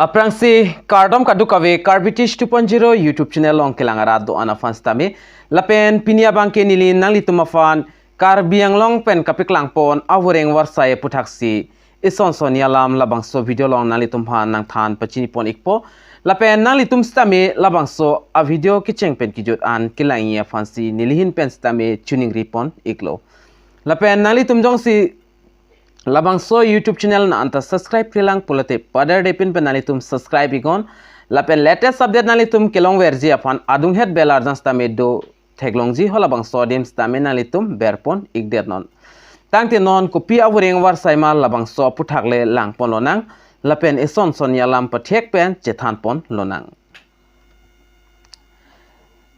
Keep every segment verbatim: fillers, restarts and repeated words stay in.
Aphrangsi kardom kadokave Karbi Tish two point zero YouTube channel along kelang arat do-an aphan sitame. Lapen pini abangke neli nanglitum aphan Karbi Anglong pen kapaklangpon avoreng varsai aputhaksi ison sonni alam labangso video along nanglitum aphan nangthan pachini pon ikpo. Lapen nanglitum sitame labangso a video kecheng pen kejut an kelangji aphansi neli ahin pen sitame choningri pon iklo. Lapen nanglitum jongsi labangso YouTube channel na anta subscribe-kle lang pulote padar depin pen nanglitum subscribe iknon. Lapen latest update nanglitum kelongverji aphan adunghet bell arjan sitame do theklongji, halabangso adim sitame nanglitum berpon ikdet non. Tangte non kopi avoreng varsai ma labangso aputhak le langpon lonang. Lapen ison sonni alam pathek pen chethan pon lonang.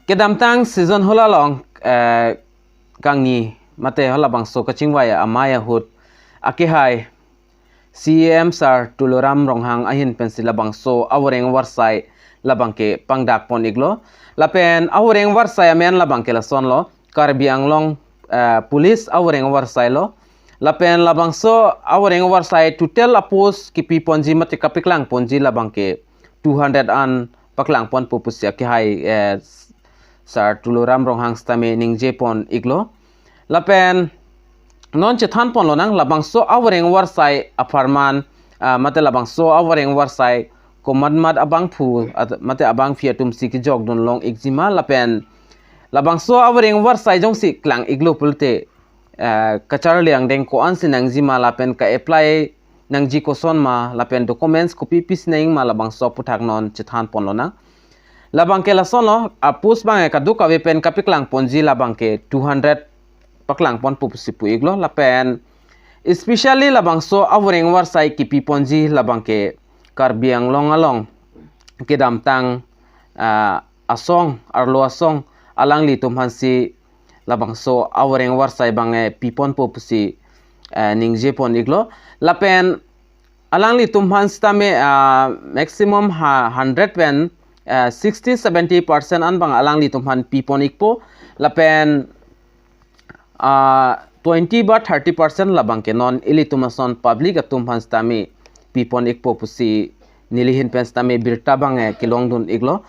Kedamtang season hula along, eh, kangni mate halabangso kachingvai amei ahut akehai C E M sir Tuliram Ronghang ahin pensi labangso avoreng varsai labangke pangdak pon iklo. Lapen avoreng varsai amen labangke lasonlo, Karbi Anglong, eh, police avoreng varsai lo. Lapen labangso avoreng varsai total a-post kipi ponji mate kapaklang ponji labangke two hundred an paklang ponpo pusi akehai, eh, sir Tuliram Ronghang sitame ningje pon iklo. Lapen non chethan pon lonang labangso avoreng varsai apharman, ah, mate labangso avoreng varsai komat mat abangphu at-, mate abangpi atumsi kejok dun long ikji ma, lapen labangso avoreng varsai jongsi klang iklo pulote, eh, kacharli angdeng ko-ansi nangji ma lapen ka-apply nangji koson ma lapen documents kopi pisi nangji ma labangso aputhak non chethan pon lonang. Labangke lasonlo, a-post abang kadokave pen kapaklang ponji labangke two hundred paklang ponpo pusi pu iklo. Lapen especially labangso avoreng varsai kipi ponji labangke Karbi Anglong along kedamtang, ah, asong, arlo asong alanglitum aphansi labangso avoreng varsai abang, eh, pi ponpo pusi, eh, ningje pon iklo. Lapen alanglitum aphan sitame, ah, maximum ha hundred pen, ah, sixty seventy percent an abang alanglitum aphan pi pon ikpo. Lapen, ah, twenty ba thirty percent labangke non ilitum ason public atum aphan sitame pi pon ikpo pusi neli ahin pen sitame birta abang, eh, kelong dun iklo.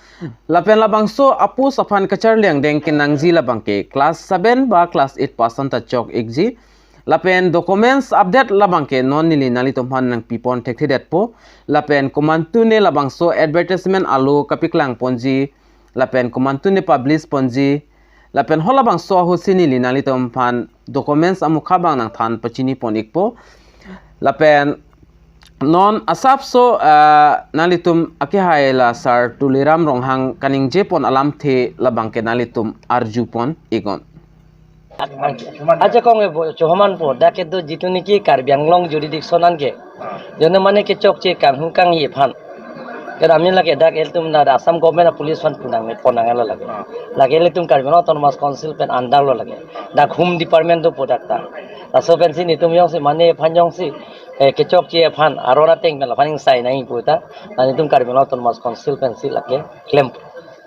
Lapen labangso a-post aphan kacharli angdeng kenangji labangke class seven ba class eight pass an ta chok ikji. Lapen documents update labangke non neli nanglitum aphan nangpi pon thekthedetpo. Lapen komantu ne labangso advertisement alo kapaklang ponji, lapen komantu ne publish ponji, lapen halabangso ahutsi neli nanglitum aphan documents amukha abang nangthan pachini pon ikpo. Lapen non asapso, ah, nanglitum akehai la sir Tuliram Ronghang kaningje pon alamthe labangke nanglitum arju pon iknon. Ajakong ebo chohoman po, dak kedo jitu niki Karbi Anglong jurisdiction anke. Jono mane kechokche kanghu kanghi aphan. Kedamni lake dak ilitum na Assam government a-police aphan punang ne ponang ala lake. Lake ilitum Karbi Anglong Autonomous Council pen under lo lake. Dak Home Department dopo dak ta. Laso pensi netum jongsi mane aphan jongsi, eh, kechokche aphan aron ateng pen aphan ingsai nangji pu ta. Netum Karbi Anglong Autonomous Council pensi lake klem.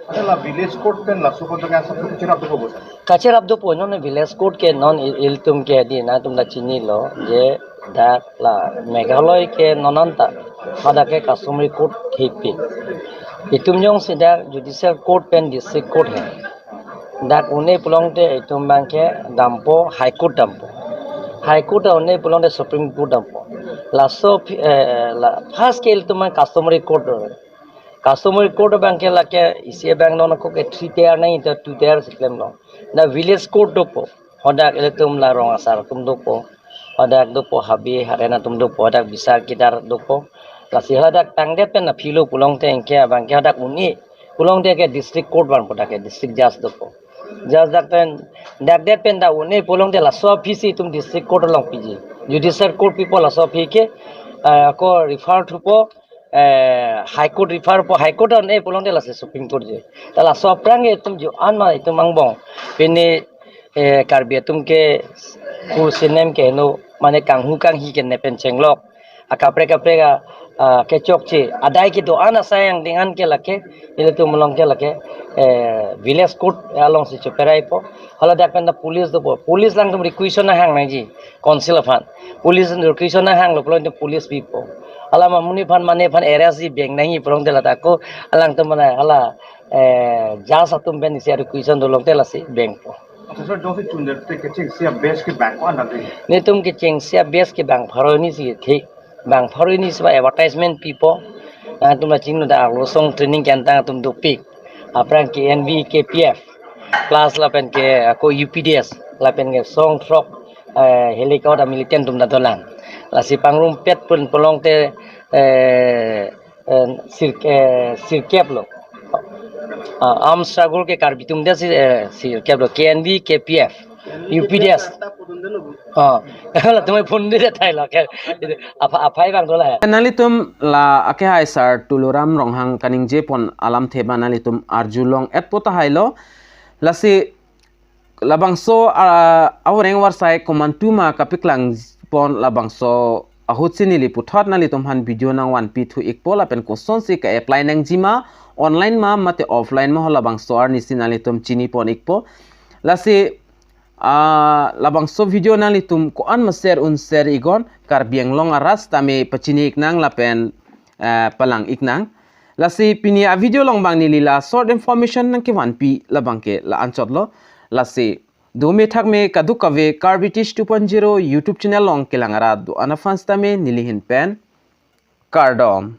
Ante la village court pen laso pon tangka sab kuchirap dopo bosan. Kachirap dopo non village court ke non il-, ilitum ke di nangtum ta chinilo je dak la Meghalaya ke non anta hadak ke customary court thepi. Itum jongsi dak judicial court pen district court he. Dak un-e pulote itum abangke dampo High Court dampo. High Court un-e pulote Supreme Court dampo. Laso phi-, eh, la first ke ilitum abang customary court do. Customary court abangke lake isi abang non ako ke three tier nangji ta two tier si klemlo. Na village court dopo. Hadak ilitum la rong asar atum dopo. Hadak dopo habe haren atum dopo. Hadak bisar kidar dopo. Lasi hadak tangdet pen aphi lo pulote anke abangke hadak un-e pulote ke district court vanpo, dak ke district judge dopo. Judge dak pen, dak det pen dak un-e pulote laso aphi si itum district court along piji. Judicial court pipo laso aphi ke, eh, ako refer thupo, eh, High Court refer po, High Court un-e pulote lasi Supreme Court je. Ta laso aphrang ke itum jo-an ma itum angbong. Pini, eh, Karbi atum ke ku sinem ke heno mane kanghu kanghi ke ne pen chenglok. Akaprek kaprek a, ah, kechokche. Adai kedo-an asai angdeng an ke lake, ilitum along ke lake, eh, village court alongsi choperaipo. Hala dak pen ta police dopo. Police alangtum requisition nahang nangji council aphan. Police requisition nahanglo pulote police pipo. Hala ma monit aphan, mane aphan arrest si beng nangji pulote lata ako alangtum mane hala, eh, judge atum pen isi aru question dolongte lasi bengpo. Acha sir, jongsi chundet te kechengsi a-batch ke bang ko-an dam dei? Netum kechengsi a-batch ke bang pharo hini si thik. Bang pharo hini si ba advertisement pipo. Nangtum la chingno da arlo asong training ke-en tang atum dopik. Aphrang ke N V K P F. Plus lapen ke ako U P D S. Lapen ke song throk, eh, helicopter militant atum ta dolang. Lasi pangrumpet pun pulote, eh, eh, sir, eh, sirkep lo. Ah, arm struggle ke Karbi atum ta si, eh, sirkep lo. K N V, K P F, U P D S. Ah, latum phone de thai lo ke. Apha-, aphai bang dola. Nanglitum la akehai sir Tuliram Ronghang kaningje pon alamthe ba nanglitum arjulong-etpo tahai lo. Lasi labangso, ah, avoreng avarsai komantu ma kapeklang pon labangso ahut si neli puthot nanglitum aphan video nangvanpi thu-ikpo lapen kosonsi ka-apply nangji ma, online ma mate offline ma ho labangso arni si nanglitum chini pon-ikpo. Lasi, ah, labangso video nanglitum ko-an ma share un share iknon, Karbi Anglong arat tame pachini-iknang lapen, eh, palang-iknang. Lasi pini a-video along bang neli la short information nangkevanpi labang ke la-anchot lo. Lasi dome thakme kadokave Karbi Teach two point zero YouTube channel along kelang arat do-an aphan sitame neli ahin pen kardom.